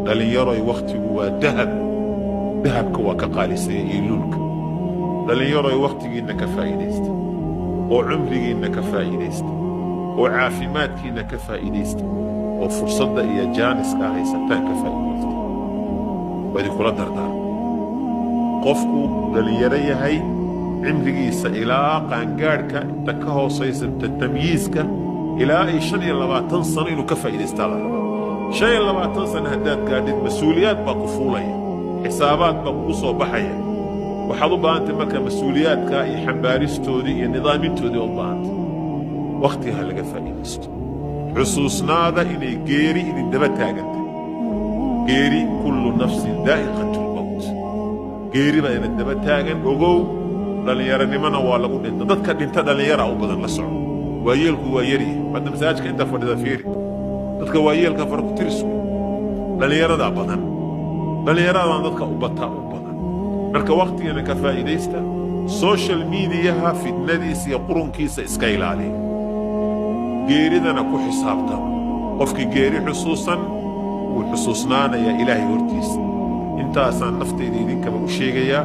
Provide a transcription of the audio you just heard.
Dhallinyaroy, wakhtigu waa dahab. Dahabka waa ka qaalisaya iyo luulka. Dhallinyaroy, wakhtigiinna ka faa'iidaysta, oo cumrigiinna ka faa'iidaysta, oo caafimaadkiinna ka faa'iidaysta, oo fursadda iyo jaaniska haysataan ka faa'iidaysta. Waa idinkula dardaarma. Qofku dhallinyaro yahay, cimrigiisa ilaa qaangaadhka, inta ka hoosaysa tamyiiska, ilaa ay 25 sano inuu ka faa'iidaystaa la rabaa. 25 sano haddaad gaadhid, mas-uuliyaad baa ku fuulaya, xisaabaad baa kugu soo baxaya. Waxaad u baahantay marka mas-uuliyaadka iyo xambaaristoodii iyo nidaamintoodii u baahantay. Wakhti ha laga faa'iidaysto. Xusuusnaada inay geeri idin daba taagantahay. Geeri, كل نفس ذائقة الموت. Geeri baa idin daba taagan, ogow. Dhallinyaronimona waa lagu dhinta. Dadka dhinta dhallinyara u badan, la soco. Waayeelku waa yaryahay. Hadda masaajidka inta fadhida fiiri, dadka waayeelka fara ku tiris wey. Dhallinyaradaa badan, dhallinyaradan dadka u bataa u badan. Marka wakhtigana ka faa'iidaysta. Social mediaha fitnadiisa iyo qurunkiisa iska ilaaliya. Geeridana ku xisaabtama. Qofkii geeri xusuusan wuu xusuusnaanayaa Ilaahay hortiisa. Intaasaan naftayda idinkaba u sheegayaa.